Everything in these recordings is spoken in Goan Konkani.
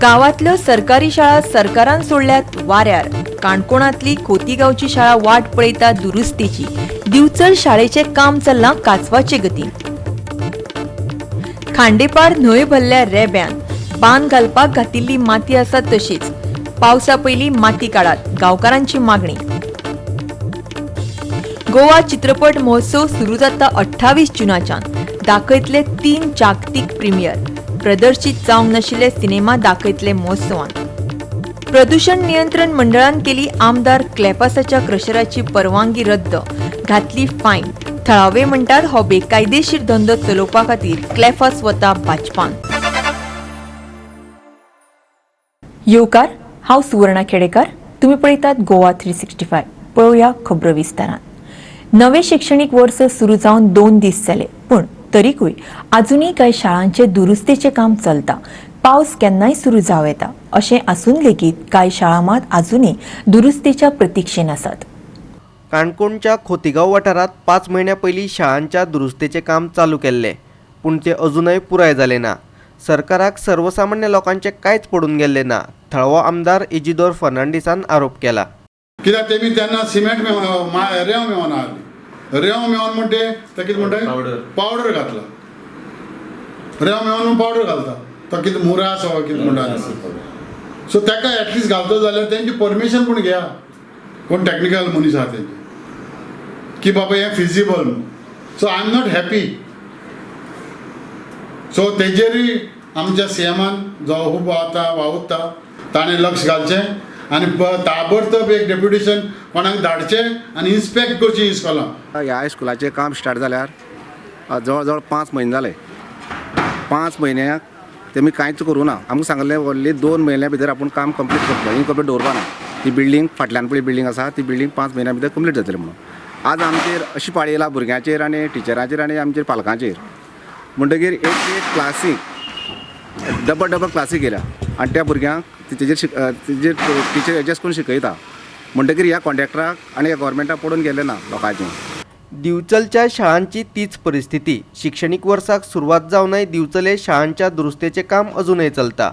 गावातल्यो सरकारी शाळा सरकारान सोडल्यात वाऱ्यार. काणकोणांतली खोतीगांवची शाळा वाट पळयता दुरुस्तीची. दिवचल शाळेचें काम चल्लां कांचवाचे गतीन. खांडेपार न्हंय भरल्या रेब्यान. बांद घालपाक घातिल्ली माती आसा तशीच. पावसा पयलीं माती काडात, गांवकारांची मागणी. गोवा चित्रपट महोत्सव सुरू जाता 28 जुनाच्यान. दाखयतले तीन जागतीक प्रिमियर. प्रदर्शीत जावंक नाशिल्ले सिनेमा दाखयतले महोत्सवान. प्रदूषण नियंत्रण मंडळान केली आमदार क्लेपासाच्या क्रशराची परवानगी रद्द, घातली फायन. थळावे म्हणटात, हो बेकायदेशीर धंदो चलोवपा खातीर क्लेफास वता भाजपान. येवकार, हांव सुवर्णा खेडेकर. तुम्ही पळयतात गोवा 365. पळोवया खबरो विस्तारान. नवें शिक्षणीक वर्स सुरू जावन 2 दीस जाले, पूण तरीकूय अजुनूय कांय शाळांचे दुरुस्तीचें काम चलता. पावस केन्नाय सुरू जावं येता अशें आसून लेगीत कांय शाळा मात अजुनूय दुरुस्तीच्या प्रतिक्षेन आसात. काणकोणच्या खोतीगांव वाठारांत 5 म्हयन्या पयलीं शाळांच्या दुरुस्तेचें काम चालू केल्लें, पूण तें अजुनय पुराय जालें ना. सरकाराक सर्वसामान्य लोकांचें कांयच पडून गेल्लें ना, थळावो आमदार इजिदोर फर्नांडीसान आरोप केला. कित्याक तेमी तेन्ना सिमेंट मेवना, रेंव मेवना आहली. रेंव मेवन म्हणटे ते कितें म्हणटा? पावडर. पावडर घातला. रेंव मेवन म्हूण पावडर घालता. तो कितें मुरास वा कितें म्हणटा. सो ताका एटलिस्ट घालतो जाल्यार तेंची परमिशन पूण घेया, कोण टॅक्निकल मनीस आहा तेंचे, की बाबा हें feasible. So I am not happy. So तेजेरूय आमच्या सीएमान, जो खूब आतां वावुरता, ताणें लक्ष घालचें आनी ताबडतोब एक डेप्युटेशन कोणाक धाडचें आनी इन्स्पेक्ट करचीं इस्कॉलां. ह्या हायस्कुलाचें काम स्टार्ट जाल्यार जवळ जवळ 5 म्हयने जाले. 5 म्हयन्याक तेमी कांयच करूं ना. आमकां सांगलें, व्हडली 2 म्हयन्या भितर आपूण काम कंप्लीट करतलो, इनकम्प्लीट दवरपा ना. ती बिल्डींग, फाटल्यान पळय बिल्डींग आसा, ती बिल्डींग 5 म्हयन्या भितर कंप्लीट जातली म्हणून. आज आमचेर अशी पाळी येयला, भुरग्यांचेर आनी टिचरांचेर आनी आमचेर पालकांचेर. म्हणटगीर एक एक क्लासीक डबल डबल क्लासी केल्या आनी त्या भुरग्यांक तेजेर तेजेर टिचर एडजस्ट करून शिकयता. म्हणटगीर ह्या कॉन्ट्रॅक्टराक आनी ह्या गोवोरमेंटाक पडून गेलें ना लोकांचें. दिवचलच्या शाळांची तीच परिस्थिती. शिक्षणीक वर्साक सुरवात जावनय दिवचले शाळांच्या दुरुस्तेचें काम अजुनय चलता.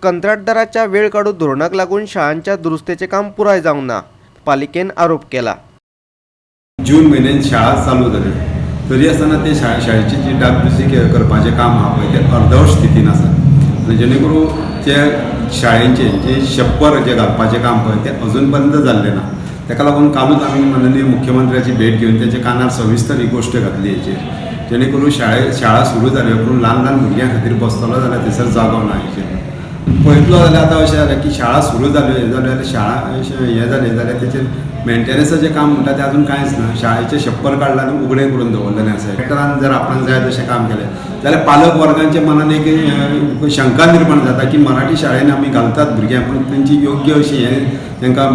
कंत्राटदाराच्या वेळ काडू धोरणाक लागून शाळांच्या दुरुस्तेचें काम पुराय जावंक ना, पालिकेन आरोप केला. जून म्हयन्यान शाळा चालू जाली तरी आसतना ते शाळेची जी डागडुजी करपाचें काम आहा पळय, तें अर्दवट स्थितीन आसा आनी जेणे करून ते शाळेंचे जे छप्पर जे घालपाचें काम पळय, तें अजून पर्यंत जाल्लें ना. ताका लागून कालूच आमी माननीय मुख्यमंत्र्याची भेट घेवन तेंच्या कानार सविस्तर ही गोश्ट घातली हेचेर, जेणे करून शाळा सुरू जाली उपरांत ल्हान ल्हान भुरग्यां खातीर बसतलो जाल्यार थंयसर जागो ना हेचेर. पळयतलो जाल्यार आतां अशें जालें की शाळा सुरू जाल्यो, हें जालें जाल्यार शाळा अशें हें जालें जाल्यार तेचेर मेंटेनन्साचें काम म्हणटा तें अजून कांयच ना. शाळेचें छप्पर काडलां आनी उगडें करून दवरलेलें आसा. कॉन्ट्रॅक्टरान जर आपणाक जाय तशें काम केलें जाल्यार पालक वर्गांच्या मनान एक शंका निर्माण जाता की मराठी शाळेन आमी घालतात भुरग्यांक, पूण तेंची योग्य अशी हें तांकां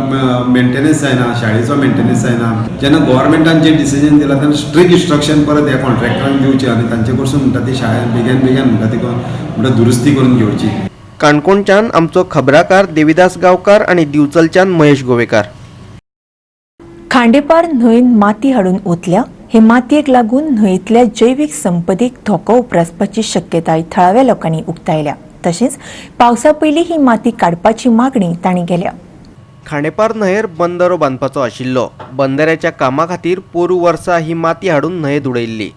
मेंटेनन्स जायना, शाळेचो मेंटेनन्स जायना. जेन्ना गोवोरमेंटान जें डिसिजन दिलां तेन्ना स्ट्रिक्ट इन्स्ट्रक्शन परत ह्या कॉन्ट्रॅक्टरांक दिवचें आनी तांचे कडसून म्हणटा ती शाळेन बेगीन बेगीन म्हणटा ती म्हणटा दुरुस्ती करून घेवची. काणकोणच्यान आमचो खबराकार देविदास गांवकार आनी दिवचलच्यान महेश गोवेकार. खांडेपार न्हंयन माती हाडून ओतल्या. हे मातयेक लागून न्हंयेंतल्या जैवीक संपदेक धोको उप्रासपाची शक्यताय थळाव्या लोकांनी उक्तायल्या. तशेंच पावसा पयलीं ही माती काडपाची मागणी तांणी केल्या. खांडेपार न्हंयेर बंदरो बांदपाचो आशिल्लो. बंदऱ्याच्या कामा खातीर पोरू वर्सा ही माती हाडून न्हंयेत उडयल्ली.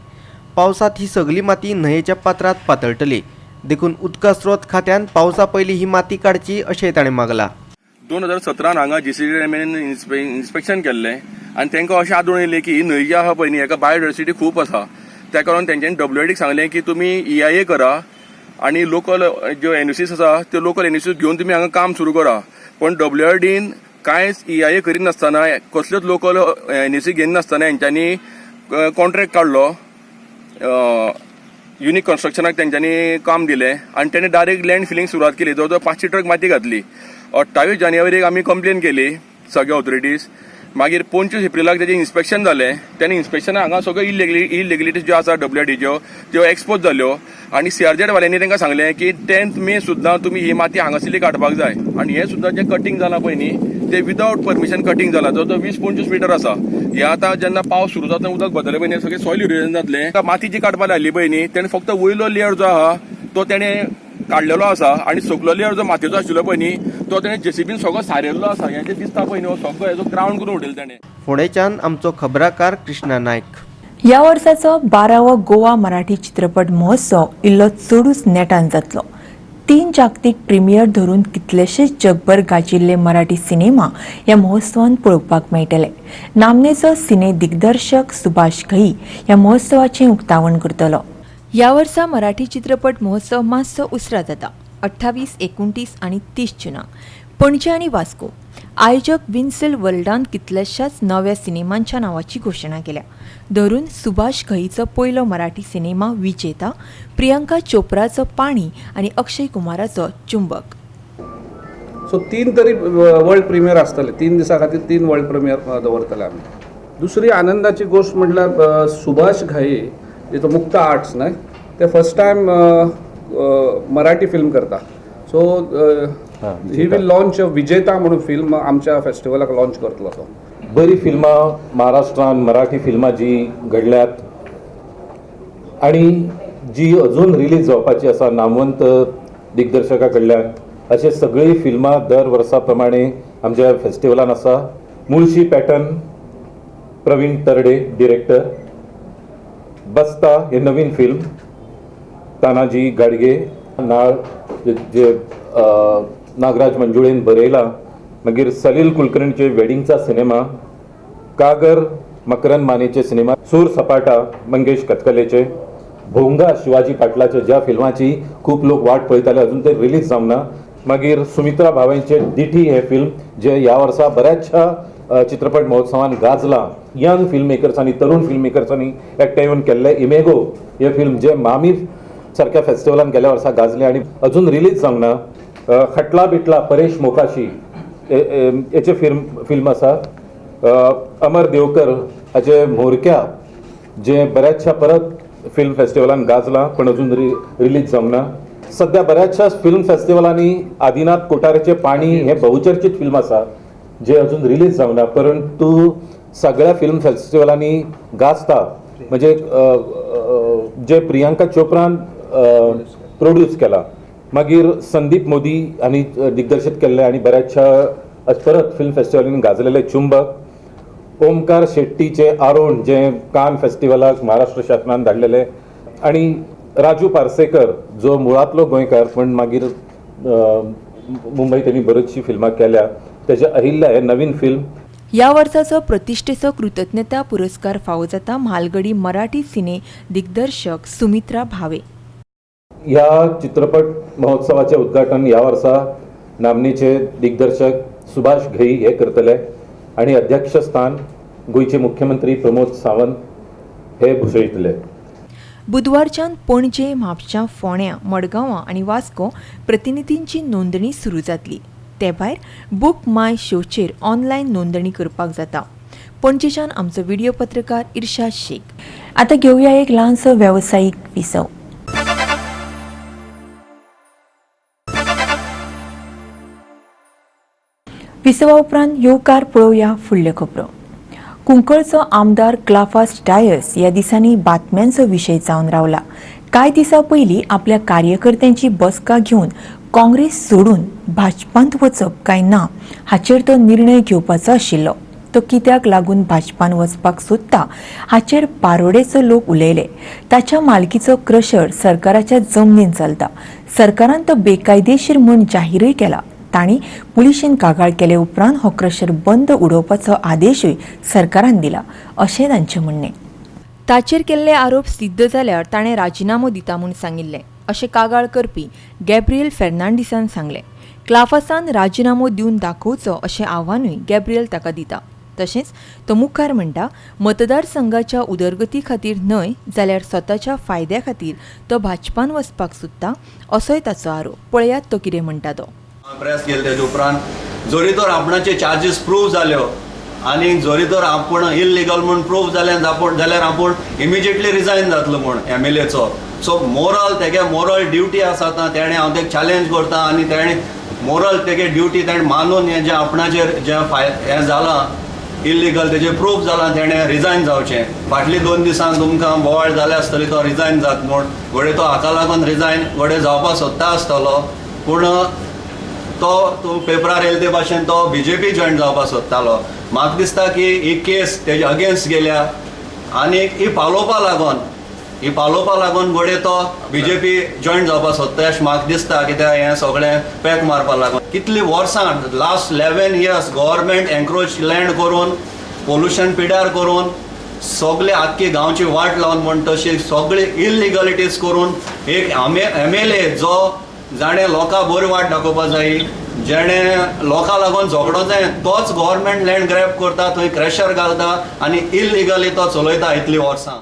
पावसांत ही सगली माती न्हंयेच्या पात्रांत पातळटली. देखून उदका स्रोत खात्यान पावसा पयलीं ही माती काडची अशें ताणें मागलां. 2017 हांगा जीसीडीएमएन इन्स्पेक्शन केल्लें आनी तांकां अशें आदळून येयलें की ही न्हंय जी आहा पळय न्ही, हेका बायोडायवर्सिटी खूब आसा. त्या कारण तेंच्यांनी डब्ल्यूआरडीक सांगलें की तुमी ईआयए करा आनी लोकल ज्यो एनओसीस आसा, त्यो लोकल एनओसीस घेवन तुमी हांगा काम सुरू करा. पण डब्ल्यूआरडीन कांयच ईआयए करिनासतना, कसल्योच लोकल एनओसी घेयनासतना हेंच्यांनी कॉन्ट्रॅक्ट काडलो. युनीक कन्स्ट्रक्शनाक तेंच्यांनी काम दिलें आनी तेणें डायरेक्ट लँड फिलिंग सुरवात केली. जवळ जवळ 500 ट्रक माती घातली. 28 जानेवारीक आमी कंप्लेन केली सगळ्या ऑथॉरिटीज. मागीर 25 एप्रिलाक तेजें इन्स्पेक्शन जालें. तेणे इन्स्पेक्शनाक हांगा सगळ्यो इलिगलिटीज ज्यो आसा डब्ल्यूआरडीच्यो, त्यो एक्सपोज जाल्यो आनी सीआरझेड वाल्यांनी तांकां सांगलें की 10 मे सुद्दां तुमी ही माती हांगासरली काडपाक जाय. आनी हें सुद्दां जें कटींग जालां पळय न्ही, ते विदावट परमिशन कटींग जालां. जवळ जवळ 20-25 मिटर आसा हे. आतां जेन्ना पावस सुरू जाता, उदक भरतलें पळय न्ही, सगळें सॉयल इरोजन जातलें. माती जी काडपाक लायली पळय न्ही, तेणें फक्त वयलो लेयर जो आहा तो तेणें काडलेलो आसा आनी सकलो लेयर जो मातयेचो आशिल्लो पळय न्ही तो तेणें जेसीबीन सगळो सारयल्लो आसा. हें जें दिसता पळय न्ही हो सगळो हेजो ग्रावंड करून उडयलो तेणें. फोंडेच्यान आमचो खबराकार कृष्णा नायक. ह्या वर्साचो 12वो गोवा मराठी चित्रपट महोत्सव इल्लो चडूच नेटान जातलो. 3 जागतीक प्रिमियर धरून कितलेशेच जगभर गाजिल्ले मराठी सिनेमा ह्या महोत्सवान पळोवपाक मेळटले. नामनेचो सिने दिग्दर्शक सुभाष घई ह्या महोत्सवाचें उक्तावण करतलो. ह्या वर्सा मराठी चित्रपट महोत्सव मातसो उसरा जाता, 28, 29 आनी 30 जुनाक पणजे आनी वास्को. आयोजक विन्सल वर्ल्डान कितल्याशाच नव्या सिनेमांच्या नांवाची घोशणा केल्या. धरून सुभाष घईचो पयलो मराठी सिनेमा विजेता, प्रियंका चोप्राचो पाणी आनी अक्षय कुमाराचो चुंबक. सो 3 तरी वर्ल्ड प्रिमियर आसतले, 3 दिसां खातीर 3 वर्ल्ड प्रिमियर दवरतले आमी. दुसरी आनंदाची गोश्ट म्हटल्यार सुभाष घई जेचो मुक्ता आर्ट्स न्हय, ते फर्स्ट टायम मराठी फिल्म करता. So he will launch Vijeta म्हणून फिल्म आमच्या फेस्टिवलाक लॉन्च करतलो तो. बरी फिल्मां महाराष्ट्रान मराठी फिल्मां जी घडल्यात आणि जी अजून रिलीज जावपाची आसा नामवंत दिग्दर्शका कडल्यान, अशे सगळीं फिल्मां दर वर्सा प्रमाणे आमच्या फेस्टिवलान आसा. मुळशी पॅटर्न, प्रवीण तरडे डिरेक्टर, बस्ता हे नवीन फिल्म, तानाजी गाडगे, नाळ जे नागराज मंजुळेन बरयला, मागीर सलील कुलकर्णीचे वेडिंगचा सिनेमा, कागर मकरन मानेचे सिनेमा, सूर सपाटा मंगेश कतकलेचे, भोंगा शिवाजी पाटलाचे ज्या फिल्माची खूब लोक वाट पळयताले अजून ते रिलीज जावंक ना, मागीर सुमित्रा भावेंचे दिठी हे फिल्म जे ह्या वर्सा बऱ्याचशा चित्रपट महोत्सवान गाजला. यंग फिल्म मेकर्सांनी, तरुण फिल्म मेकर्सांनी एकठांय येवन केल्ले इमेगो हे फिल्म जे मामी सारक्या फेस्टिवलान गेल्या वर्सा गाजले आनी अजून रिलीज जावंक ना. खटला बिटला परेश मोकाशी हेचे फिल्म आसा. अमर देवकर हाचे म्होरक्या जे बऱ्याचशा परत फिल्म फेस्टिवलान गाजला पण अजून रिलीज जावंक ना. सध्या बऱ्याचशा फिल्म फेस्टिवलांनी आदिनाथ कोठारेचे पाणी हे बहुचर्चित फिल्म आसा जे अजून रिलीज जावंक ना, परंतु सगळ्या फिल्म फेस्टिवलांनी गाजता. म्हणजे जे प्रियंका चोप्रान प्रोड्यूस केला, मागीर संदीप मोदी आनी दिग्दर्शीत केल्ले आनी बऱ्याचशा परत फिल्म फेस्टिवलांनी गाजलेले चुंबक, ओमकार शेट्टीचे आरोण जे कान फेस्टिवलाक महाराष्ट्र शासनान धाडलेले, आनी राजू पार्सेकर जो मुळांतलो गोंयकार पण मागीर मुंबय त्यांनी बरीचशी फिल्मां केल्या, तेजे अहिल्या हे नवीन फिल्म. ह्या वर्साचो प्रतिश्ठेचो कृतज्ञता पुरस्कार फावो जाता म्हालगडी मराठी सिने दिग्दर्शक सुमित्रा भावे. ह्या चित्रपट महोत्सवाचे उद्घाटन ह्या वर्सा नामनेचे दिग्दर्शक सुभाष घई हे करतले आनी अध्यक्षस्थान गोंयचे मुख्यमंत्री प्रमोद सावंत हे भुशयतले. बुधवारच्यान पणजे, म्हापशां, फोंड्यां, मडगांवां आनी वास्को प्रतिनिधींची नोंदणी सुरू जातली. ते भायर बुक माय शोचेर ऑनलायन नोंदणी करपाक जाता. पणजेच्यान आमचो व्हिडिओ पत्रकार इर्शाद शेख. आतां घेवया एक ल्हानसो वेवसायीक विसव. विसवा उपरांत येवकार पळोवया फुडल्यो खबरो. कुंकळचो आमदार क्लाफास डायस ह्या दिसांनी बातम्यांचो विशय जावन रावला. कांय दिसां पयलीं आपल्या कार्यकर्त्यांची बसका घेवन काँग्रेस सोडून भाजपांत वचप काय ना हाचेर तो निर्णय घेवपाचो आशिल्लो. तो कित्याक लागून भाजपान वचपाक सोदता हाचेर पारोडेचो लोक उलयले. ताच्या मालकीचो क्रशर सरकाराच्या जमनीन चलता. सरकारान तो बेकायदेशीर म्हूण जाहीरय केला. तांणी पुलिशेन कागाळ केले उपरांत हो क्रशर बंद उडोवपाचो आदेशूय सरकारान दिला अशें तांचें म्हणणें. ताचेर केल्ले आरोप सिद्ध जाल्यार ताणें राजिनामो दिता म्हूण सांगिल्लें अशें कागाळ करपी गॅब्रियल फेर्नांडीसान सांगलें. क्लाफासान राजिनामो दिवन दाखोवचो अशें आव्हानूय गॅब्रियल ताका दिता. तशेंच तो मुखार म्हणटा, मतदारसंघाच्या उदरगती खातीर न्हय जाल्यार स्वताच्या फायद्या खातीर तो भाजपान वचपाक सोदता असोय ताचो आरोप. पळयात तो कितें म्हणटा तो. प्रेस केले तेजे उपरांत जरी तर आपणाचे चार्जीस प्रूव जाल्यो आनी जरी तर आपूण इल्लिगल म्हूण प्रूव जाल्यार जाल्यार आपूण इमिजिएटली रिजायन जातलो म्हूण एम एल एचो. सो मोरल तेगे मोरल ड्युटी आसा आतां तेणें हांव तेका चॅलेंज करता आनी तेणें मोरल तेगे ड्युटी तेणें मानून हें जें आपणाचेर जें हें जालां इल्लिगल तेजेर प्रूफ जालां तेणें रिजायन जावचें. फाटली 2 दिसांक तुमकां बोवाळ जाल्या आसतली तो रिजायन जात म्हूण. घडये तो हाका लागून रिजायन घडये जावपाक सोदता आसतलो, पूण तो तूं पेपरार येयले ते भाशेन तो बीजेपी जॉयन जावपाक सोदतालो. म्हाका दिसता की ही केस तेजे अगेन्स्ट गेल्या आनी ही पालोवपा लागून घडये तो बीजेपी जॉयन जावपाक सोदता अशें म्हाका दिसता. कित्याक हें सगळें पॅक मारपाक लागून कितलीं वर्सां last 11 years government encroach land करून पोल्युशन पिड्यार करून सगळे आख्खी गांवची वाट लावन म्हण तशी सगळी इल्लिगलिटीज करून एक MLA जो जाणें लोकां बरी वाट दाखोवपा जाय, जेणें लोकां लागून झगडो जाय, तोच गव्हर्मेंट लँड ग्रॅब करता, थंय क्रॅशर घालता आनी इल्लिगली तो चलयता इतलीं वर्सां.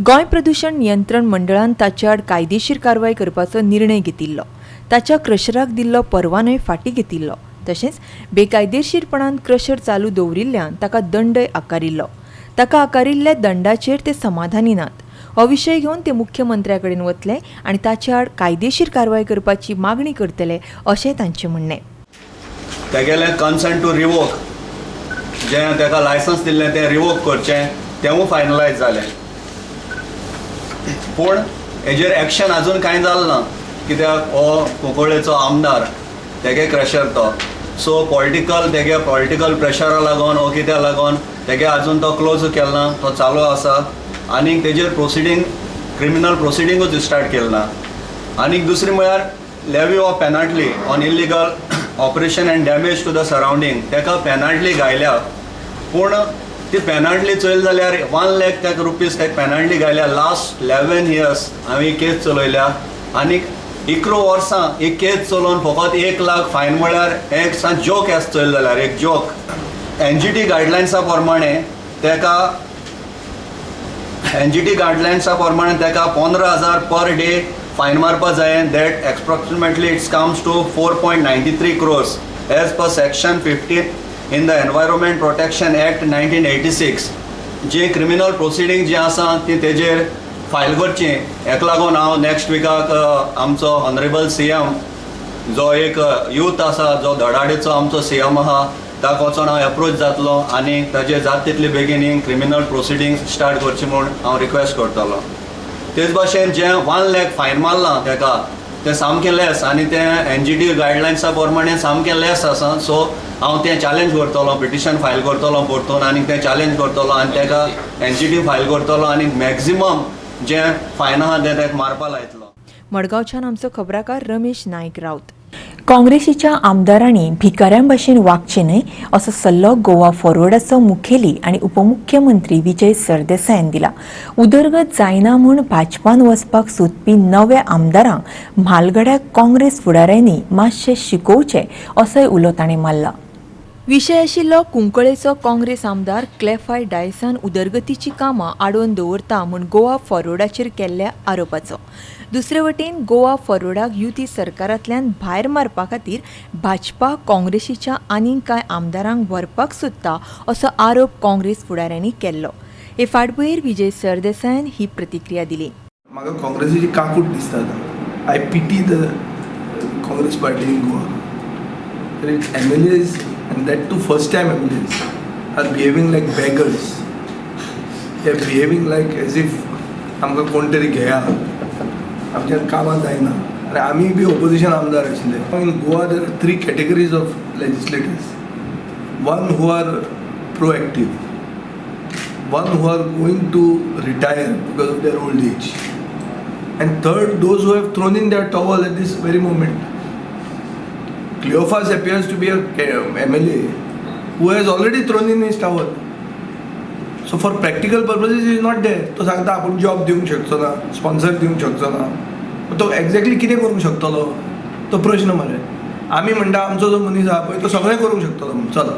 गोंय प्रदूषण नियंत्रण मंडळान ताचे आड कायदेशीर कारवाय करपाचो निर्णय घेतिल्लो. ताच्या क्रशराक दिल्लो परवानोय फाटीं घेतिल्लो. तशेंच बेकायदेशीरपणान क्रशर चालू दवरिल्ल्यान ताका दंडय आकारिल्लो. ताका आकारिल्ल्या दंडाचेर ते समाधानी नात. हो विशय घेवन ते मुख्यमंत्र्या कडेन वतले आनी ताचे आड कायदेशीर कारवाय करपाची मागणी करतले अशें तांचें म्हणणें. तेगेलें कन्संट टू रिवोक जें ताका लायसन्स दिल्लें तें रिवोक करचें तेंवूय फायनलायज जालें, पूण हेजेर एक्शन अजून कांय जालें ना. कित्याक हो कुंकळ्ळेचो आमदार तेगे क्रशर तो, सो पॉलिटिकल तेगे पॉलिटिकल प्रेशरा लागून वो कित्याक लागून तेगे अजून तो क्लोज केलो ना, तो चालू आसा आनी तेजेर प्रोसिडींग क्रिमिनल प्रोसिडींगूच स्टार्ट केलें ना. आनी दुसरी म्हळ्यार levy of penalty on illegal operation and damage to the surrounding, तेका पेनाल्टी घायल्या, पूण ती पेनाल्टी चोयली जाल्यार 1 लाख ताका रुपीज ताका पेनाल्टी घायल्या. लास्ट 11 इयर्स हांवें केस चलयल्या आनी 11 वर्सां ही केस चलोवन फकत 1 लाख फायन म्हळ्यार एक सा जोक आसा चोयलें जाल्यार एक जोक. NGT गायडलायन्सा प्रमाणे ताका NGT गायडलायन्सा प्रमाणे ताका 15,000 पर डे फायन मारपा जाय. That approximately it's comes to 4.93 crores as per section 15 in the environment protection act 1986. Ji criminal proceeding जी आसा ती तेजेर फायल करची. हेका लागून हांव नॅक्स्ट विकाक आमचो ऑनरेबल CM जो एक यूथ आसा, जो धडाडीचो आमचो CM आहा, ताका वचोन हांव एप्रोच जातलो आनी ताजेर जाता तितले बेगीन ही क्रिमिनल प्रोसिडींग स्टार्ट करची म्हूण हांव रिक्वेस्ट करतलो. तेच भाशेन जें 1 लाख फायन मारलां ताका तें सामकें लेस आनी तें NGT गायडलायन्सा प्रमाणे सामकें लेस आसा. सो हांव तें चॅलेंज करतलो, पिटिशन फायल करतलो परतून आनी तें चॅलेंज करतलो आनी ताका NGT file करतलो आनी मॅक्झिमम जें फायन आहा तें ताका मारपा लायतलो. मडगांवच्यान आमचो खबराकार रमेश नायक राऊत. काँग्रेसीच्या आमदारांनी भिकाऱ्यां भशेन वागचें न्हय असो सल्लो गोवा फॉरवर्डाचो मुखेली आनी उपमुख्यमंत्री विजय सरदेसायान दिला. उदरगत जायना म्हूण भाजपान वचपाक सोदपी नव्या आमदारांक म्हालगड्या काँग्रेस फुडाऱ्यांनी मातशें शिकोवचें असोय उलो ताणें मारला. विशय आशिल्लो कुंकळेचो काँग्रेस आमदार क्लेफाय डायसान उदरगतीची कामां आडोवन दवरता म्हूण गोवा फॉरवर्डाचेर केल्ल्या आरोपाचो. दुसरे वटेन गोवा फॉरवर्डाक युती सरकारांतल्यान भायर मारपा खातीर भाजपा काँग्रेसीच्या आनीक कांय आमदारांक व्हरपाक सोदता असो आरोप काँग्रेस फुडाऱ्यांनी केल्लो. हे फाटभुंयेर विजय सरदेसायान ही प्रतिक्रिया दिली. म्हाका काँग्रेसीची काकूट दिसता. I pity the Congress party in Goa. MLAs and that too first time MLAs are behaving like beggars. They are behaving like as if आमकां कोण तरी घेया, आमच्यान कामां जायना. आनी आमी बी ओपोजिशन आमदार आशिल्ले. In Goa there are 3 categories of legislators. One who are proactive, one who are going to retire because of their old age, and third, those who have thrown in their towel at this very moment. Cleophas appears to be a MLA who has already thrown in his towel. So for practical purposes he is not there. तो सांगता आपूण जॉब दिवंक शकचो ना, स्पॉन्सर दिवंक शकचो ना. तो एक्झॅक्टली कितें करूंक शकतलो तो प्रश्न मरे. आमी म्हणटा आमचो जो मनीस आहा पळय तो सगळें करूंक शकतलो म्हूण. चलो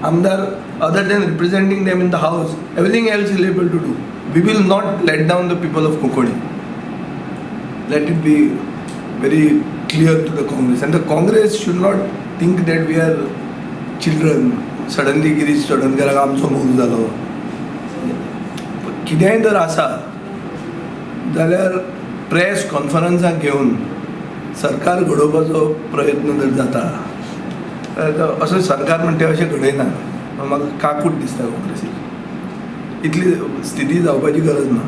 आमदार other than representing them in the house, everything else is able to do. We will not let down the people of Cuncolim. Let it be very clear to the Congress. And the Congress should not think that we are children. Suddenly Girish चोडणकराक आमचो मोग जालो. कितेंय जर आसा जाल्यार प्रेस कॉन्फरन्साक घेवन सरकार घडोवपाचो प्रयत्न जर जाता, असो सरकार म्हणटा अशें घडयना. म्हणून म्हाका काकूट दिसता काँग्रेसीची. इतली स्थिती जावपाची गरज ना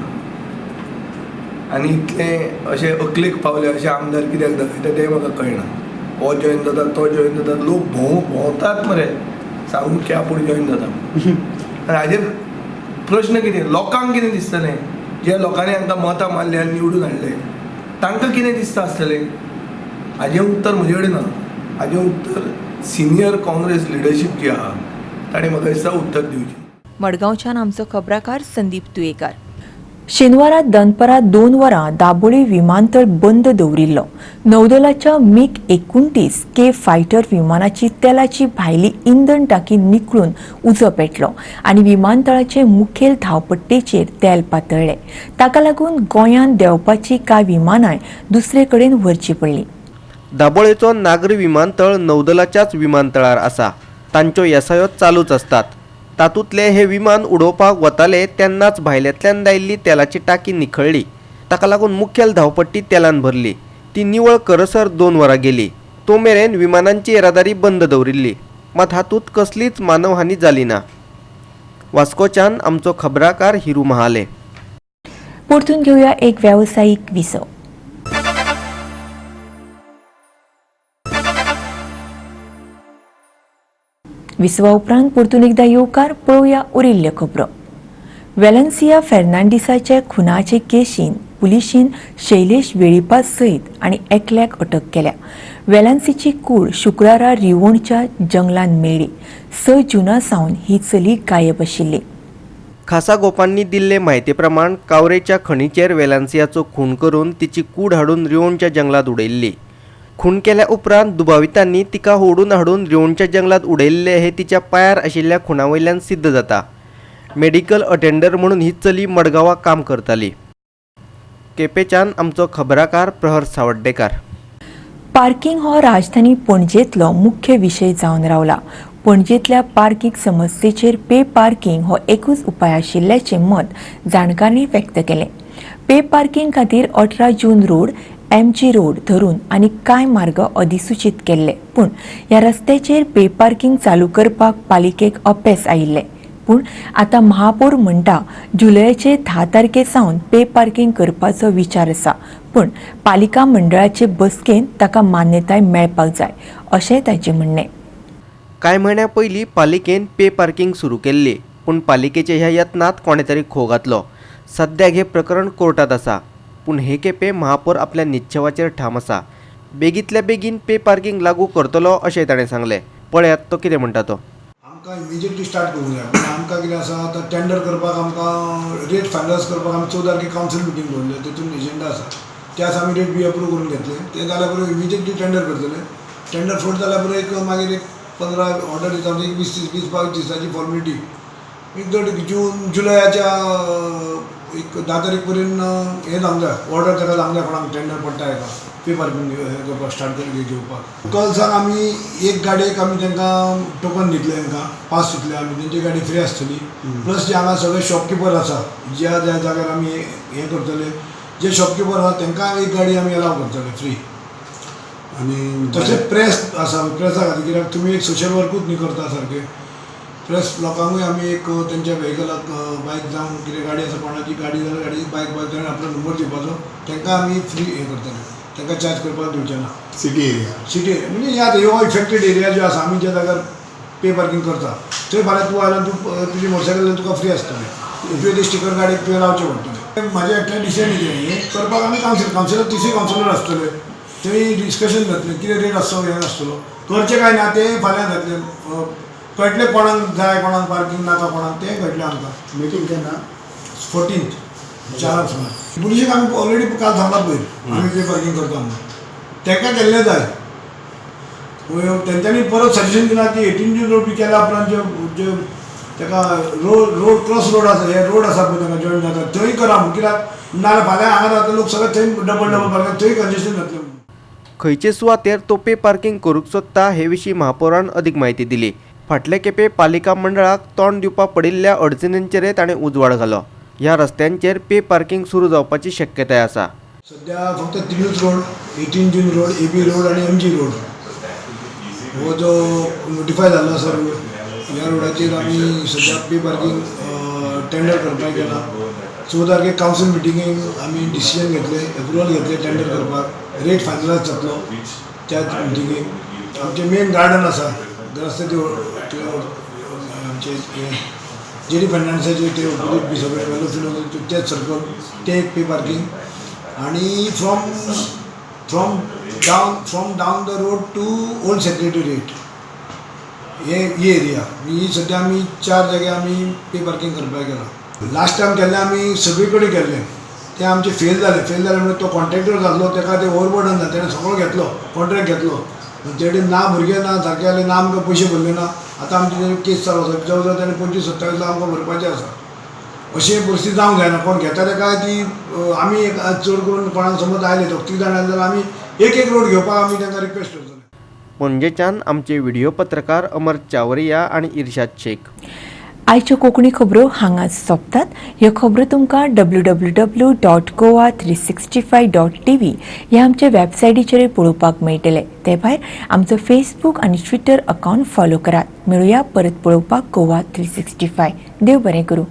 आनी इतलें अशें अकलेक पावले अशें आमदार कित्याक दाखयता तें म्हाका कळना. हो जॉयन जाता तो जॉयन जाता, लोक भोंवतात मरे सांगून की आपूण जॉयन जाता. आनी हाजेर प्रश्न कितें, लोकांक कितें दिसतलें? जे लोकांनी हांकां मतां मारली आनी निवडून हाडले तांकां कितें दिसता आसतलें? हाजें उत्तर म्हजे कडेन ना. हाजें उत्तर सिनियर काँग्रेस लिडरशीप जी आहा ताणें म्हाका दिसता उत्तर दिवचें. मडगांवच्यान आमचो खबराकार संदीप तुयेकार. शेनवारा दनपरां 2 वरां दाबोळी विमानतळ बंद दवरिल्लो. नौदलाच्या मिग 29 के फायटर विमानाची तेलाची भायली इंधन टाकी निकळून उजो पेटलो आनी विमानतळाचे मुखेल धांवपट्टेचेर तेल पातळ्ळें. ताका लागून गोंयांत देंवपाची कांय विमानांय दुसरे कडेन व्हरची पडली. दाबोळेचो नागरी विमानतळ नौदलाच्याच विमानतळार आसा. तांच्यो येसायो चालूच आसतात. तातूंतले हे विमान उडोवपाक वताले तेन्नाच भायल्यांतल्यान लायिल्ली तेलाची टाकी निखळ्ळी. ताका लागून मुखेल धांवपट्टी तेलान भरली. ती निवळ करसर 2 वरां गेली. तो मेरेन विमानांची येरादारी बंद दवरिल्ली. मात हातूंत कसलीच मानवहानी जाली ना. वास्कोच्यान आमचो खबराकार हिरू महाले. परतून घेवया एक वेवसायीक विसव. विसवा उपरांत परतून एकदा येवकार. पळोवया उरिल्ल्यो खबरो. वेलन्सिया फेर्नांडीसाच्या खुनाचे केशीन पुलिशीन शैलेश वेळीपा सयत आनी एकल्याक अटक केल्या. वेलन्सीची कूड शुक्रारा रिवणच्या जंगलान मेळ्ळी. 6 जूना सावन ही चली गायब आशिल्ली. खासा गोपांनी दिल्ले म्हायती प्रमाण कावरेच्या खणीचेर वेलन्सियाचो खून करून तिची कूड हाडून रिवणच्या जंगलात उडयल्ली. खून केल्या उपरांत दुबावितांनी तिका ओडून हाडून रिवणच्या जंगलात उडयल्ले हे तिच्या पांयार आशिल्ल्या खुणा वयल्यान सिद्ध जाता. मेडिकल अटेंडर म्हणून ही चली मडगांवां काम करताली. केपेच्यान आमचो खबराकार प्रहर सावड्डेकार. पार्किंग हो राजधानी पणजेंतलो मुख्य विशय जावन रावला. पणजेंतल्या पार्किंग समस्येचेर पे पार्किंग हो एकूच उपाय आशिल्ल्याचें मत जाणकारांनी व्यक्त केलें. पे पार्किंग खातीर 18 जून रोड, एमजी रोड धरून आनी कांय मार्ग अधिसूचीत केल्ले, पूण ह्या रस्त्याचेर पे पार्किंग चालू करपाक पालिकेक अपेस आयिल्लें. पूण आतां महापौर म्हणटा जुलयाचे 10 तारखे सावन पे पार्किंग करपाचो विचार आसा, पूण पालिका मंडळाचे बसकेंत ताका मान्यताय मेळपाक जाय अशें ताचें म्हणणें. कांय म्हयन्यां पयलीं पालिकेन पे पार्किंग सुरू केल्ली, पूण पालिकेच्या ह्या यत्नांत कोणें तरी खो घातलो. सद्याक हें प्रकरण कोर्टांत आसा, पूण हे खेपे महापौर आपल्या निश्चवाचेर ठाम आसा. बेगींतल्या बेगीन पे पार्किंग लागू करतलो अशें ताणें सांगलें. पळयात तो कितें म्हणटा तो. आमकां इमिजिएटली स्टार्ट करूंक जाय, पूण आमकां कितें आसा आतां टेंडर करपाक आमकां रेट फायनलायज करपाक आमी 14 तारखेक कावन्सील मिटींग दवरल्या, तितून एजेंडा आसा त्याच आमी रेट बी अप्रूव करून घेतले. ते जाल्या बरोबर इमिजिएटली टेंडर करतले. टेंडर फ्लोट जाल्या बरोबर एक मागीर एक 15 ऑर्डर दिता, एक 20-22 दिसाची फॉर्मेलिटी एक धड जून जुलयाच्या एक 10 तारीख पर्यंत हें जावंक जाय, ऑर्डर ताका जावंक जाय कोणाक टेंडर पडटा हेका पे पार्किंग हें करपाक स्टार्ट करून घेवपाक. कल्साक आमी एक गाडयेक आमी तांकां टोकन दितले, तांकां पास दितले आमी, तेंची गाडी फ्री आसतली. प्लस जे हांगा सगळे शॉपकिपर आसा ज्या ज्या जाग्यार आमी हें करतले, जे शॉपकिपर आसा तांकां एक गाडी आमी अलाव करतले फ्री. आनी तशें प्रेस आसा, प्रेसा खातीर कित्याक तुमी एक सोशल वर्कूच न्ही करता सारकें, प्लस लोकांकूय आमी एक तेंच्या वेहिकलाक बायक जावं कितें गाडी आसा कोणाची गाडी जाल्यार गाडी बायक जाल्यार आपलो नंबर दिवपाचो, तांकां आमी फ्री हें करतले, तांकां चार्ज करपाक दिवचे ना. सिटी एरिया, सिटी एरिया म्हणजे ह्या ह्यो इफेक्टेड एरिया ज्यो आसा आमी ज्या जाग्यार पे पार्किंग करता थंय फाल्यां तूं आयल्यार तूं तुजी मोटरसायकल तुका फ्री आसतलें, तुवें ते स्टिकर गाडयेक तुवें लावचें पडटलें. म्हाजें एकट्यान डिसिजन हें करपाक आमी कावन्सिलर तिसरे कावन्सिलर आसतले, थंय डिस्कशन जातलें कितें रेट आसतलो हें आसतलो, करचें काय ना तें फाल्यां जातलें, कळटलें कोणाक जाय कोणाक पार्किंग नाका कोणाक तें कळटलें आमकां. मिटींग केन्ना? 14 4 सुमार. पुलिशेक आमी ऑलरेडी काल सांगलां पयर आमी पे पार्किंग करता म्हणून, तांकां केल्लें जाय. तेंच्यांनी परत सजेशन दिलां की 18 जून रोड बी केल्या उपरांत जे ताका रोड क्रॉस रोड आसा, हे रोड आसा पळय तांकां जॉयन जाता थंय करा म्हणून, कित्याक नाजाल्यार फाल्यां हांगा रावता लोक सगळे थंय डबल डबल पार्किंग थंय कंजेशन जातलें. खंयचे सुवातेर तो पे पार्किंग करूंक सोदता हे विशीं महापौरान अदीक म्हायती दिली. फाटले खेपे पालिका मंडळाक तोंड दिवपाक पडिल्ल्या अडचणींचेर ताणें उजवाड घालो. ह्या रस्त्यांचेर पे पार्किंग सुरू जावपाची शक्यताय आसा. सद्या फक्त 3 रोड, 18 जून रोड, एबी रोड आनी एमजी रोड हो जो नोटिफाय जाल्लो आसा रोड, ह्या रोडाचेर आमी सद्या पे पार्किंग टेंडर करपाक गेला. 14 तारखेक कावन्सील मिटिंगेक आमी डिसिजन घेतले, एप्रुवल घेतले टेंडर करपाक. रेट फायनलायज जातलो त्याच मिटिंगेक. आमचें मेन गार्डन आसा रस्ते ते आमचे जेडी फर्नांडीसाचे ते ओपोजीट बी सगळे वेलो तेच सर्कल ते एक पे पार्किंग आनी from down the road to old secretariat हे ही एरिया ही सद्या आमी 4 जाग्यार आमी पे पार्किंग करपाक गेला. लास्ट टायम केल्लें आमी सगळे कडेन केल्लें, तें आमचें फेल जालें. फेल जालें म्हणल्यार तो कॉन्ट्रॅक्टर जाल्लो ताका तें ओवरबर्डन जालें, तेणें सगळो घेतलो कॉन्ट्रॅक्ट घेतलो, तेणें ना भुरगे ना सारके जाले ना आमकां पयशे भरले ना. आतां आमची तेजी केस चालू आसा, जवळ जवळ तेणें 25-27 लाख आमकां भरपाचें आसा. अशी परिस्थिती जावंक जायना. कोण घेता ताका ती आमी चड करून कोणाक समज आयले 2-3 जाण आयले जाल्यार आमी एक एक रोड घेवपाक आमी तांकां रिक्वेस्ट करतले. पणजेच्यान आमचे व्हिडिओ पत्रकार अमर चावरिया आनी इर्शाद शेख. आयच्यो कोंकणी खबरो हांगाच सोंपतात. ह्यो खबरो तुमकां www.goa365.tv ह्या आमच्या वेबसायटीचेर पळोवपाक मेळटले. ते भायर आमचो फेसबूक आनी ट्विटर अकावंट फॉलो करात. मेळुया परत पळोवपाक गोवा 365. देव बरें करूं.